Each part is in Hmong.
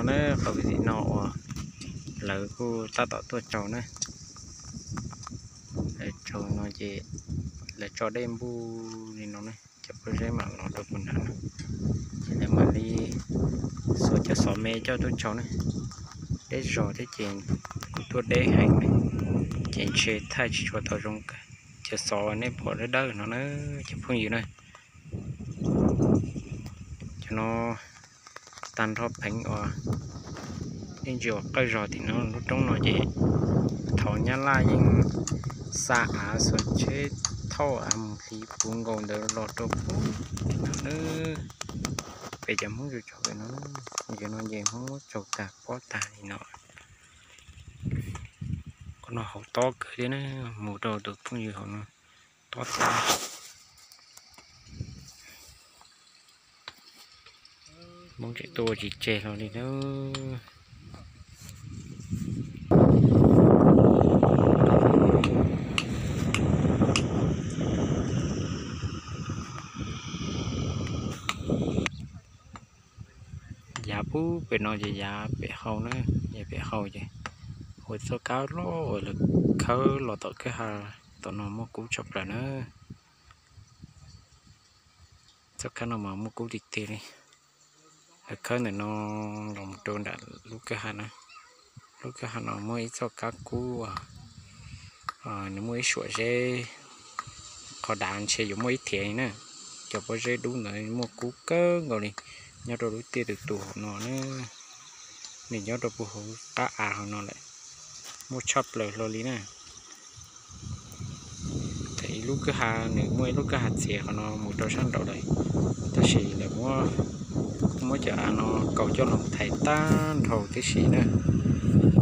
Na qhov viv tim no uas lawv kuj tab tom tuaj tsaug na, lawv tsaug no ces lawv tso dej npuj li no na, cov pob zeb mam los rau puag nrad na, ces lawv mam li xuas cov xov me coj tuaj tsaug na. Deb zog thiab ces kuj tuaj deb heev na, ces ntshe thaij tsis tshua tau zoo kawg. Cov xov nej pom dawb dawb no na, cov phooj ywg na, cov no tag nrho pheev uas ib ntsis uas qawj zog tim no. Lub roob no ces thaum Nyab Laj yeej xa av xuas tsheb thauj av mus hliv puv nkaus ntawd los rau puag tim no na. Pem cov Hmoob tsaug tsaug pem no, ces no ces Hmoob muab tsaug tag pob tag li no. Qhov no hauv tob kawg thiab na, mus rau tus phooj ywg hauv no tob tiag. Hmoob tseem tuaj tsis tseg hlo li na. Yav pub pem no ces yav pem hau na, yav pem hau ces ua txoj kab loj uas lawv khawb los tom kwj ha, tom no muaj kub tshaj plaws na. Txoj kab no mas muaj kub tiag tiag li. Lawv khawb ntawm no los mus rau nram lub kwj ha na. Lub kwj ha no muaj ib txoj kab kub, nws muaj ib suam zeb, qhov dav ntshe yuav muaj ib thiav li na. Cov pob zeb dub ntawd muaj kub kawg nkaus li, nyob rau lub tiaj tus tus hauv no na. Nws nyob rau puag hauv qab av hauv no lawm, muaj tshaj plaws hlo li na. Ces ib lub kwj ha, nws muaj ib lub kwj ha txiav qhov no mus rau sab nraud lawm, tab sis lawv muab, muab cov av no kaus coj los thaiv tag nrho tib si na.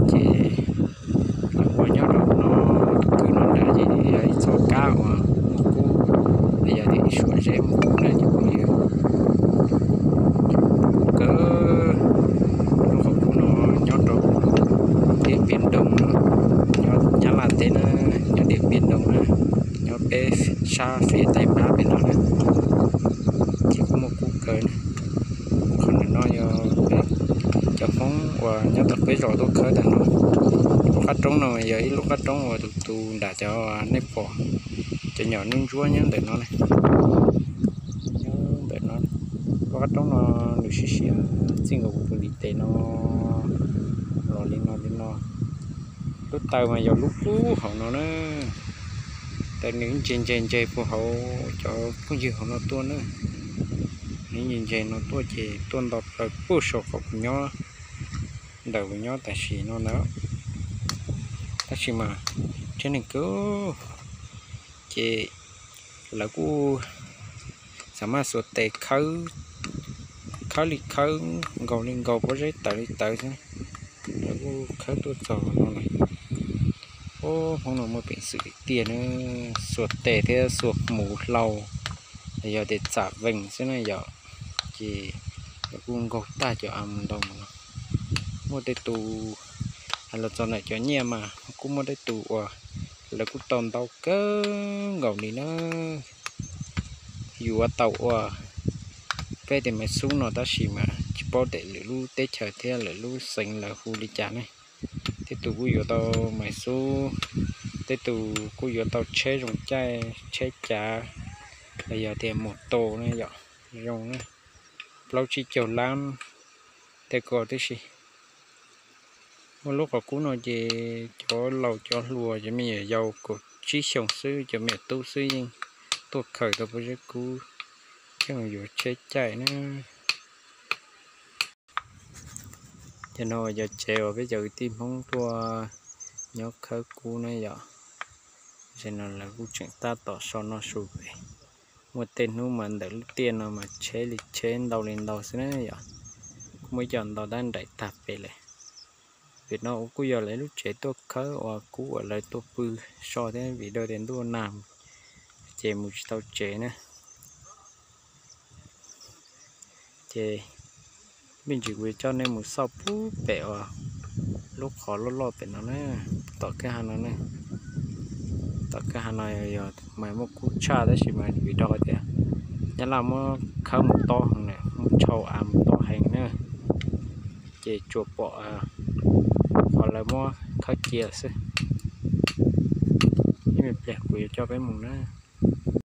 Ces lawv ua nyob rau no, tus kwj no nrad ces yog ib txoj kab uas muaj kub, yog tias ib suam zeb muaj kub na cov phooj ywg. Kub kawg. Lub qhov kub no nyob rau Diaj Piaj Ntoo no, nyob Nyab Laj teb na, nyob Diaj Piaj Ntoo na, nyob peb sab fib taim pab pem no na, ces kuj muaj kub kawg na. Qhov ntawm no yog cov Hmoob uas nyob tom peb zos tuaj khawb tag no. Lub qab roob no yog ib lub qab roob uas tus tus nram cov nej pom cov nyom ntsuab ntsuab nyob ntawm no na. Nyob ntawm no, lub qab roob no nws siav siav txij nkaus kuv tus ntiv tes no los li no li no. Lub taw mas yog lub kub hauv no na. Taw nws ntse ntse ntse puag hauv cov phooj ywg hauv no tuaj na. Nws ntse ntse no tuaj ces tuaj nto plaws puag saum qhov kuv nyob ntawm kuv nyob tam sim no ntag. Tab sis mas tseeb neeg kawg, ces lawv kuj xam maj xuas tes khawb, khawb li khawb, nkaus li nkaus, pob zeb tawv li tawv xwb. Lawv kuj khawb tuaj txog no lawm. Ub, Hmoob no muaj peev xwm tiag na, xuas tes thiab xuas hmuv hlau, yog tias txam vees xwb na yom, ces lawv kuj nkaug tag cov av mus ntau no. Muaj tej tus, hais los txog ntawm cov nyiaj mas kuj muaj tej tus uas lawv kuj tau ntau kawg nkaus li na. Yuav tau ua peb tej maiv xub no tab sis mas tsis paub tias lwm lub teb chaws thiab lwm lub xeev lawv hu li cas ne. Tej tus kuj yuav tau maiv xub, tej tus kuj yuav tau tsheb zoo caij, tsheb cav, los yog tias mus tos ne yom, zoo na, plaub tsib caug lab tej ko tib si. Muaj lub qhov kub no ces cov laus cov hluas, cov me nyuam yaus kaum tsib xyoos xwb, cov me nyuam tub xwb yeej tuaj khaws tau pob zeb kub, yeej yuav tsheb caij na. Cov no yog tsev uas peb cov kwv tij Hmoob tuaj nyob khawb kub na yom. Tam no lawv kuj tseem tab tom so noj su pem. Muaj tej hnub mas ntawm lub tiaj no mas tsheb li tsheb ntau li ntau xwb na yom. Kuj muaj ib co ntau tab nraim tag pem lawm. Vim no kuj yog lawv lub tsev tuaj khawb uas kub uas lawv tuaj pw so thiab vim dua tias ntuj nag ces mus tsis tau tsev na. Ces me ntsis kuv coj nej mus xauj pub pem uas lub qhov loj loj pem no na, tom kwj ha no na. Tom kwj ha no yog mas muaj kub tshaj tab sis mas vim rau tias Nyab Laj muab khawb mus tob heev na, muab tshau av mus tob heev na. ces tsuas pom qhov lawv muab thauj cia xwb. Ib me pliag kuv yuav coj peb mus nawb.